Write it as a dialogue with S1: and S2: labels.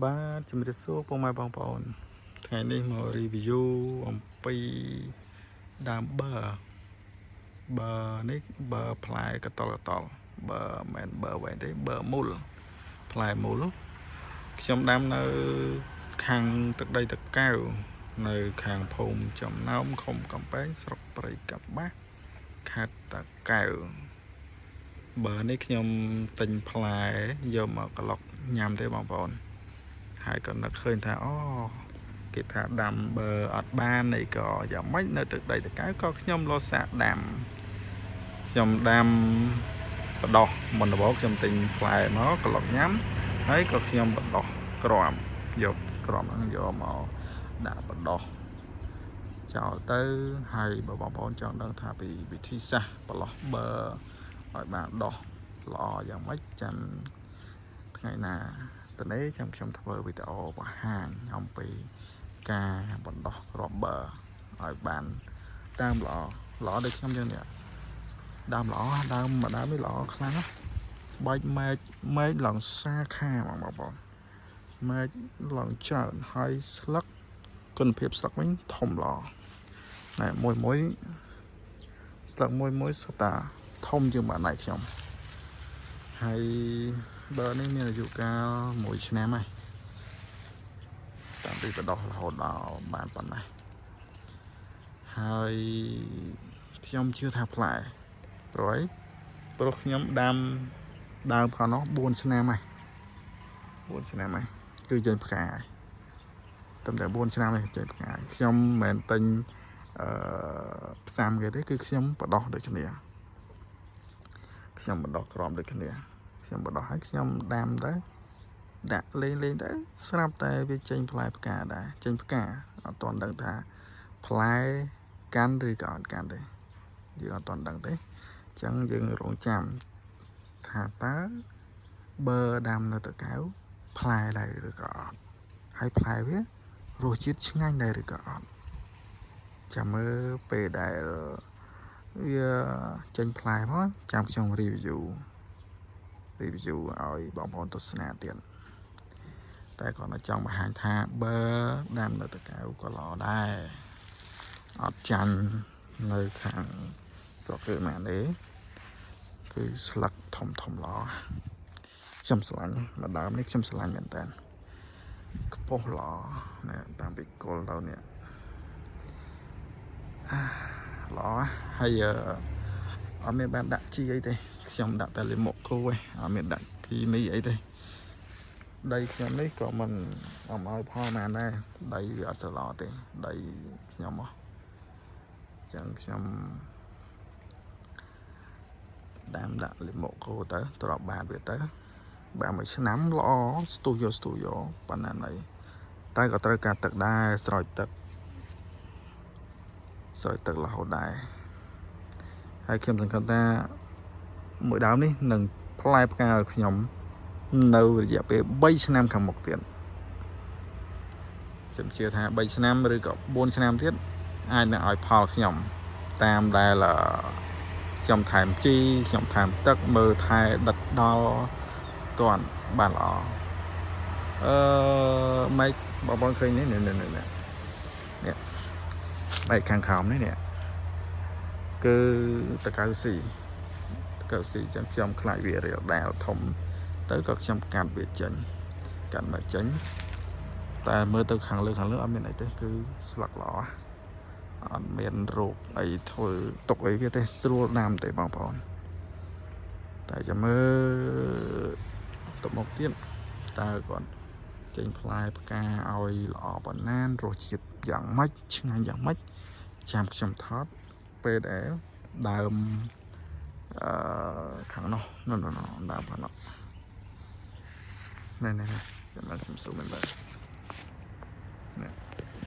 S1: បាទជំរាបសួរពុកម៉ែបងប្អូនថ្ងៃនេះមក review អំពីដើមបឺបឺនេះបឺផ្លែកតលកតលបឺមិនមែនបឺវែងទេបឺមូលផ្លែមូលខ្ញុំដាំនៅខាងទឹកដីតកៅនៅខាងភូមិចំណោមឃុំកំពែងស្រុកព្រៃកប្បាសខេត្តតាកែវបឺនេះខ្ញុំទិញផ្លែយកមកក្លុកញ៉ាំទេបងប្អូន ហើយក៏នឹកឃើញថាអូគេថាដាំបើអត់បានអីក៏យ៉ាងម៉េចនៅទឹកដីតកៅក៏ខ្ញុំលោសាកដាំខ្ញុំដាំបដោះមុនដំបូងខ្ញុំទិញផ្លែមកក្លុកញ៉ាំហើយក៏ខ្ញុំបដោះក្រមយកក្រមហ្នឹងយកមកដាក់បដោះចោលទៅហើយបើបងប្អូនចង់ដឹងថាពីវិធីសាស្ត្របលោះបើឲ្យបានដោះល្អយ៉ាងម៉េចចាំថ្ងៃណា តនេះចាំខ្ញុំធ្វើវីដេអូបង្ហាញអំពីការបណ្ដោះគ្រាប់បឺឲ្យបានដើមល្អល្អដូចខ្ញុំចឹងនេះដើមល្អដើមមួយដើមនេះល្អខ្លាំងណាស់បែកមែកមែកឡើងសាខាហ្មងបងប្អូនមែកឡើងច្រើនហើយស្លឹកគុណភាពស្លឹកវិញធំល្អណែមួយមួយស្លឹកមួយមួយសុទ្ធតាធំជាងបាតដៃខ្ញុំហើយបើនេះមានអាយុកាល1ឆ្នាំហើយតាំងពីបដោះរហូតដល់បានប៉ុណ្ណេះហើយខ្ញុំជឿថាផ្លែព្រោះអីព្រោះខ្ញុំដាំដើមខាងនោះ4ឆ្នាំហើយ4ឆ្នាំហើយគឺចេញផ្កាហើយតែតែ4ឆ្នាំនេះចេញផ្កាហើយខ្ញុំមិនមែនទិញអឺផ្សាំគេទេគឺខ្ញុំបដោះដូចគ្នាខ្ញុំបដោះក្រមដូចគ្នាខ្ញុំបដោះឲ្យខ្ញុំដាំទៅដាក់លេងលេងទៅស្រាប់តែវាចេញផ្លែផ្កាដែរចេញផ្កាអត់ទាន់ដឹងថាផ្លែកាន់ឬក៏អត់កាន់ទេយើងអត់ទាន់ដឹងទេអញ្ចឹងយើងរងចាំថាតើបើដាំនៅតកៅផ្លែដែរឬក៏អត់ហើយផ្លែវារសជាតិឆ្ងាញ់ដែរឬក៏អត់ចាំមើលពេលដែលវាចេញផ្លែមកចាំខ្ញុំ review ឲ្យបងប្អូនទស្សនាទៀតតែគាត់នៅចង់បង្ហាញថាបើដាំនៅតកៅក៏ល្អដែរអត់ចាញ់នៅខាងស្រុកគេម៉ានទេគឺស្លឹកធំធំល្អខ្ញុំស្រឡាញ់មួយដើមនេះខ្ញុំស្រឡាញ់មែនតើខ្ពស់ល្អនេះតាមពីគល់ទៅនេះល្អហើយអត់មានបានដាក់ជីអីទេខ្ញុំដាក់តែលាមកគោឯងអត់មានដាក់គីមីអីទេដីខ្ញុំនេះក៏មិនអំឲ្យផលបានដែរដីវាអត់សូវល្អទេដីខ្ញុំហ៎ចឹងខ្ញុំដាំដាក់លាមកគោទៅទ្របបាតវាទៅបាទមួយឆ្នាំល្អស្ទុះយកស្ទុះយកប៉ុណ្ណាណីតែក៏ត្រូវការទឹកដែរស្រោចទឹកស្រោចទឹករហូតដែរហើយខ្ញុំសង្ឃឹមថាមួយដើមនេះនឹងផ្លែផ្កាឲ្យខ្ញុំនៅរយៈពេល3ឆ្នាំខាងមុខទៀតខ្ញុំជឿថា3ឆ្នាំឬក៏4ឆ្នាំទៀតអាចនឹងឲ្យផលខ្ញុំតាមដែលខ្ញុំថែមជីខ្ញុំថែមទឹកមើលថែដិតដល់គាត់បានល្អអឺម៉េចបងប្អូនឃើញនេះនេះនេះនេះនេះបែកខាងក្រោមនេះនេះគឺតកៅស៊ីតកៅស៊ីចឹងខ្ញុំខ្លាចវារាលដាលធំទៅក៏ខ្ញុំកាត់វាចេញកាត់មកចេញតែមើលទៅខាងលើខាងលើអត់មានអីទេគឺស្លឹកល្អអត់មានរោគអីធ្វើទុកអីវាទេស្រួលដាំទេបងប្អូនតែចាំមើលទៅមុខទៀតតើគាត់ចេញផ្លែផ្កាឲ្យល្អប៉ុណ្ណារសជាតិយ៉ាងម៉េចឆ្ងាញ់យ៉ាងម៉េចចាំខ្ញុំថតពេលដែលដើមអឺខាងនោះនោះនោះដើមខាងនោះនេះនេះនេះចាំខ្ញុំស៊ូមមើល